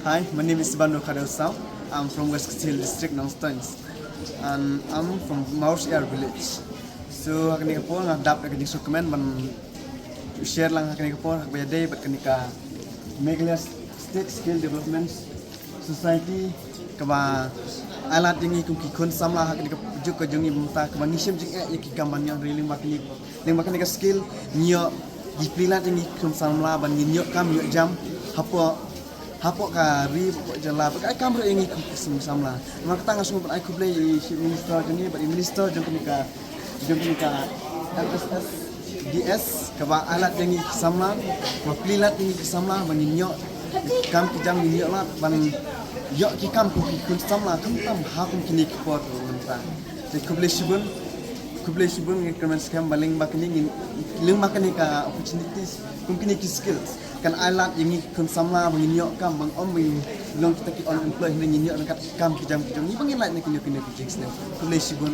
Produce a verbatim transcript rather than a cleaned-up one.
Hi, my name is Banu Khadew Saw. I'm from West Khasi Hills District, Nongstoin. And I'm from Mawshyiar village. So, ha kane ka por nga dap da ka jingsngewkmen ban share lang ha kane ka por, ha kaba ïadei bad kane ka Meghalaya State Skill Development Society, kaba ai lad ïa ngi kum ki khun samla ha kane ka juk ka jong ngi mynta, kaba ngi shim jingeh ïa ki kam ban ïoh ri lyngba kane, lyngba kane ka skill, ngi ïoh, ki plie lad ïa ngi kum samla ban ngin ïoh kam ïoh jam hapoh, hapoh ka ri, hapoh jylla, bad ka ai kam ruh ïa ngi kum ki samla. Namar kata nga sngewbha ban ai khublei ïa i Chief Minister jong ngi bad i Minister jong kane ka, jong kane ka M S S D S, kaba ai lad ïa ngi ki samla, kaba plie lad ïa ngi ki samla ban ngin ïoh kam ki jam, ngin ïoh lad ban ïoh ki kam kum ki khun samla, khamtam ha kum kine ki por mynta. Te khublei shibun, khublei shibun, nga kyrmen skhem ba lyngba kane ngin, lyngba kane ka opportunities kum kine ki skills kan ai lad ïa ngi ki khun samla ba ngin ïoh kam, ban ym ba ngin long kita ki unemployed, hynrei ngin ïoh ryngkat ki kam ki jam ki jong ngi ba ngin lait na kine kine ki jingsneng. Khublei shibun.